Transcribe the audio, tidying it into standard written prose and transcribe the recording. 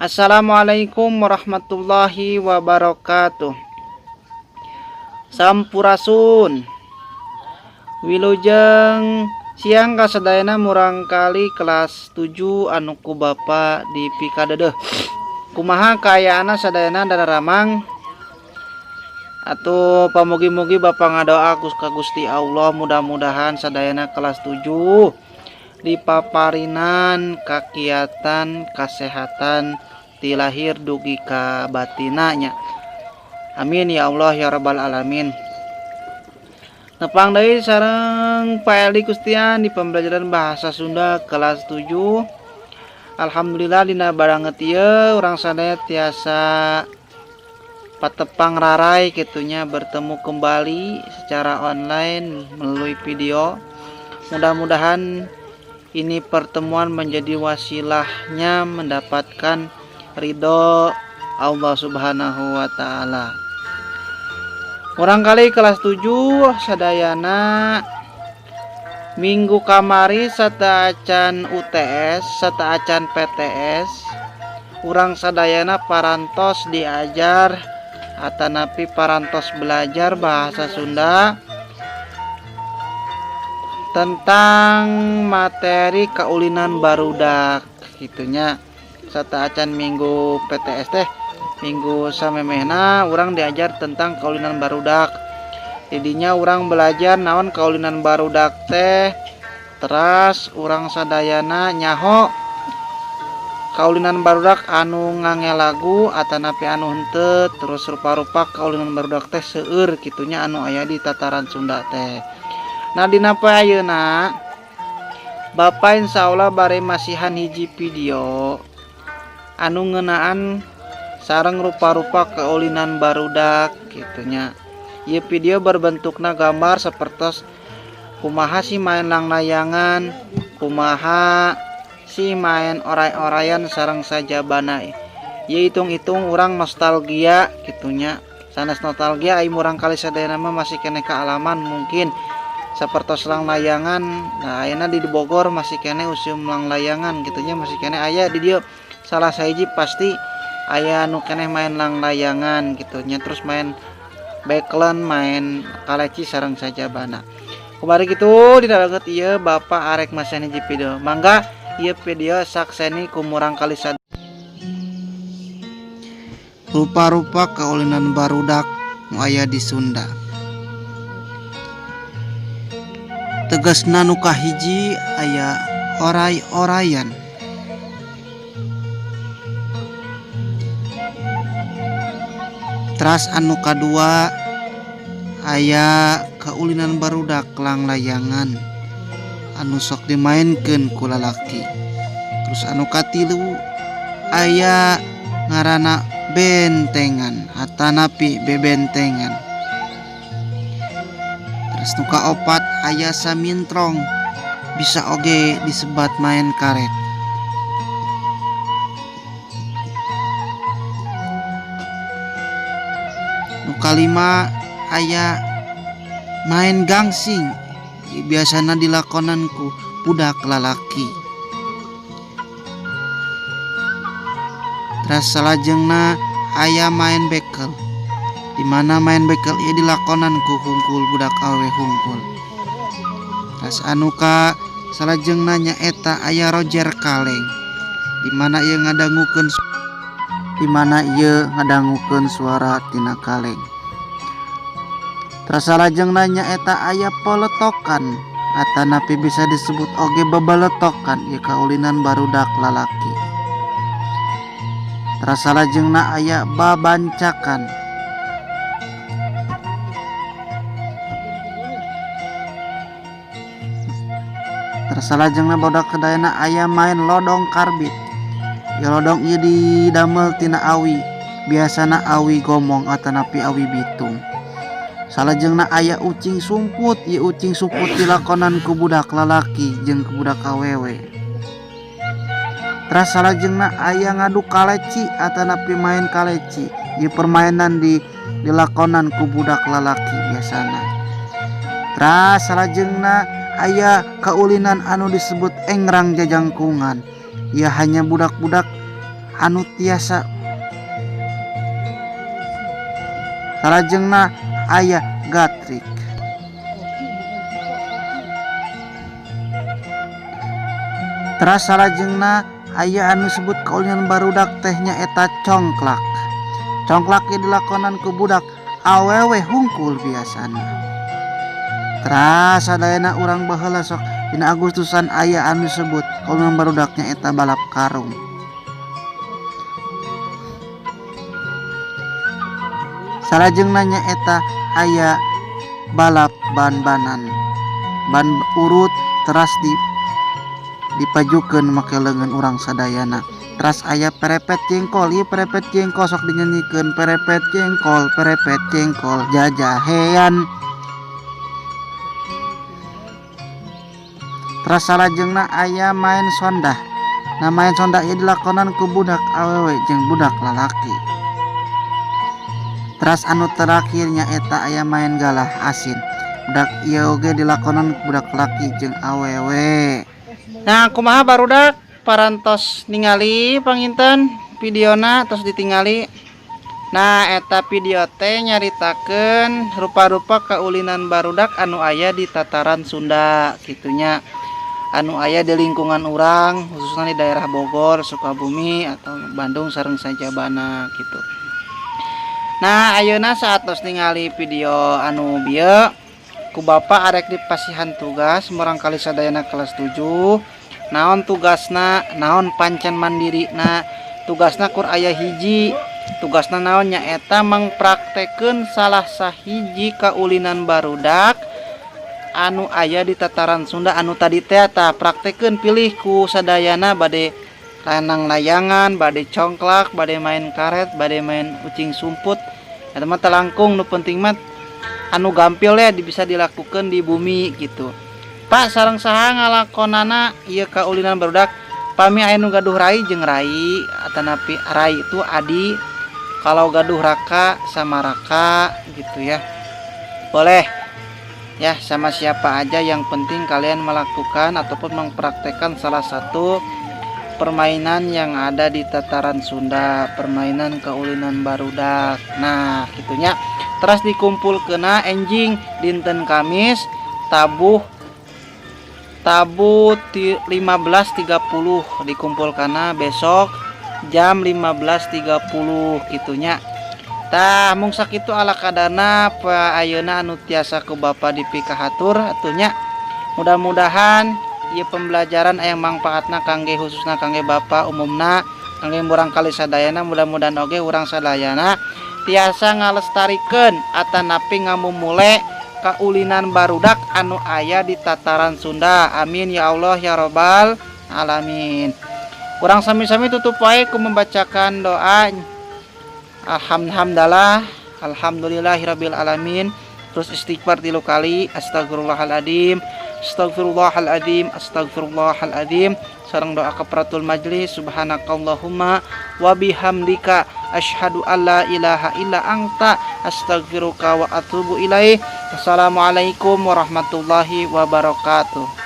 Assalamualaikum warahmatullahi wabarakatuh. Sampurasun. Wilujeng siang kasadayana murangkali kelas 7 anu ku Bapa dipikadeudeuh. Kumaha kaayaanna sadayana dararamang? Atuh pamugi-mugi Bapa ngadoa ka Gusti Allah mudah-mudahan sadayana kelas 7 dipaparinan kakiatan kasehatan ti lahir dugi ka batinna nya. Amin ya Allah ya rabbal alamin. Tepang deui sareng Pak Eldi Kustian di pembelajaran bahasa Sunda kelas 7. Alhamdulillah dina baranget ieu urang sadaya tiasa patepang rarai kitunya, bertemu kembali secara online melalui video. Mudah-mudahan ini pertemuan menjadi wasilahnya mendapatkan ridho Allah Subhanahu wa taala. Murangkali kelas 7 sadayana, minggu kamari sateuacan UTS, sateuacan PTS, urang sadayana parantos diajar atanapi parantos belajar bahasa Sunda tentang materi kaulinan barudak gitunya. Sateuacan minggu PTS teh, minggu samemehna urang diajar tentang kaulinan barudak. Jadinya urang belajar naon kaulinan barudak teh, teras urang sadayana nyaho kaulinan barudak anu ngange lagu atanapi anu henteu, terus rupa-rupa kaulinan barudak teh seueur kitunya anu aya di tataran Sunda teh. Nah, dina poe ayeuna Bapak insyaallah bare masihan hiji video anu ngeunaan sareng rupa-rupa kaulinan barudak gitunya. Ieu video berbentukna gambar sapertos kumaha sih main langlayangan, kumaha sih main oray-orayan sareng sajabana. Ieu hitung-hitung urang nostalgia gitunya. Sanes nostalgia ai murangkali sadayana mah masih keneh kaalaman mungkin sapertos langlayangan. Nah, ayeuna di Bogor masih keneh usum langlayangan gitunya, masih keneh aya di dieu salah sahiji pasti aya nu keneh main langlayangan gitunya, terus main beklen, main kaleci sareng sajabana. Kemarin gitu dina banget ieu Bapak arek masihan hiji video. Mangga ieu video sakseni ku murangkali sad. Rupa-rupa kaulinan barudak nu aya di Sunda. Tegasna nu kahiji aya oray-orayan. Teras anu kadua aya kaulinan barudak langlayangan anu sok dimainkeun ku lalaki. Terus anu katilu aya ngaranna bentengan atanapi bebentengan. Terus nu kaopat aya samintrong, bisa oge disebat main karet. Nu kalima aya main gangsing, biasana dilakonan ku budak lalaki. Terus salajengna aya main bekel, dimana main bekel ieu dilakonan ku hungkul budak awewe hungkul. Terus anu ka salajengna nyaeta aya rojer kaleng, dimana ieu ngadangukeun dimana ieu ngadangukeun suara tina kaleng. Terus salajengna nyaeta aya poletokan atanapi bisa disebut oge bebaletokan, ieu kaulinan barudak lalaki. Terus salajengna aya babancakan. Terus salajengna barudak sadayana aya main lodong karbit. Ya lodong ieu didamel tina awi, biasana awi gomong atanapi awi bitung. Salajengna aya ucing sumput, ieu ucing sumput dilakonan ku budak lalaki jeung ku budak awewe. Teras salajengna aya ngadu kaleci atanapi main kaleci, ieu permainan dilakonan ku budak lalaki biasana. Teras salajengna aya kaulinan anu disebut engrang jajangkungan, ya hanya budak-budak Anu tiasa salajengna aya gatrik. Teras salajengna aya anu sebut kaulinan barudak teh nyaeta congklak. Congklak ieu dilakonan ku budak awewe hungkul biasana. Teras sadayana urang baheula sok dina Agustusan aya anu disebut kaulinan barudak nyaeta balap karung. Salajengna nyaeta aya balap ban-banan. Ban urut teras dipajukeun make leungeun urang sadayana. Teras aya perepet jengkol, ieu perepet jengkol sok dinyanyikeun perepet jengkol jajahean. Teras salajengna aya main sondah. Nah main sondah ieu dilakonan ku budak awewe jeung budak lalaki. Teras anu terakhir nyaeta aya main galah asin. Budak ieu oge dilakonan ku budak laki jeung awewe. Nah kumaha barudak parantos ningali panginten videona tos ditingali. Nah eta video teh nyaritakeun rupa-rupa kaulinan barudak anu aya di tataran Sunda kitunya. Anu aya di lingkungan urang khususnya di daerah Bogor, Sukabumi atau Bandung sareng sajabana gitu. Nah ayeuna saat tos ningali video anu bieu ku bapak arek dipasihan tugas murangkali sadayana kelas 7. Naon tugasna, naon pancen mandirina, tugasna kur aya hiji. Tugasna naon nyaeta mangpraktekeun salah sahiji kaulinan barudak anu aya di tataran Sunda anu tadi teh tah praktekeun pilih ku sadayana bade lanang layangan, bade congklak, bade main karet, bade main ucing sumput. Eta mah telangkung nu penting mah anu gampil ya bisa dilakukan di bumi gitu. Pak sareng saha ngalakonana ieu kaulinan barudak? Pami aya nu gaduh rai jeung rai atanapi rai itu adi, kalau gaduh raka sama raka gitu ya. Boleh ya sama siapa aja, yang penting kalian melakukan ataupun mempraktekkan salah satu permainan yang ada di tataran Sunda, permainan kaulinan barudak. Nah gitunya. Terus dikumpul kena enjing dinten Kamis tabuh 15.30 dikumpul karena besok jam 15.30 gitunya. Tah mung sakitu ala kadana pa ayeuna anu tiasa ku bapa dipikahatur atunya. Mudah-mudahan ieu pembelajaran aya mangfaatna kangge khususna kangge bapa umumna kangge murangkali sadayana, mudah-mudahan oge urang sadayana tiasa ngalestarikeun atanapi ngamumule kaulinan barudak anu aya di tataran Sunda. Amin ya Allah ya robbal alamin. Urang sami-sami tutup wae ku membacakan doa. Alhamdulillah, alhamdulillahirabbil alamin. Terus istighfar 3 kali, astagfirullahaladzim, astagfirullahaladzim, astagfirullahaladzim. Sareng doa kafaratul majlis, subhanakallahumma wa bihamdika asyhadu alla ilaha illa anta astaghfiruka wa atubu ilaik. Wassalamualaikum warahmatullahi wabarakatuh.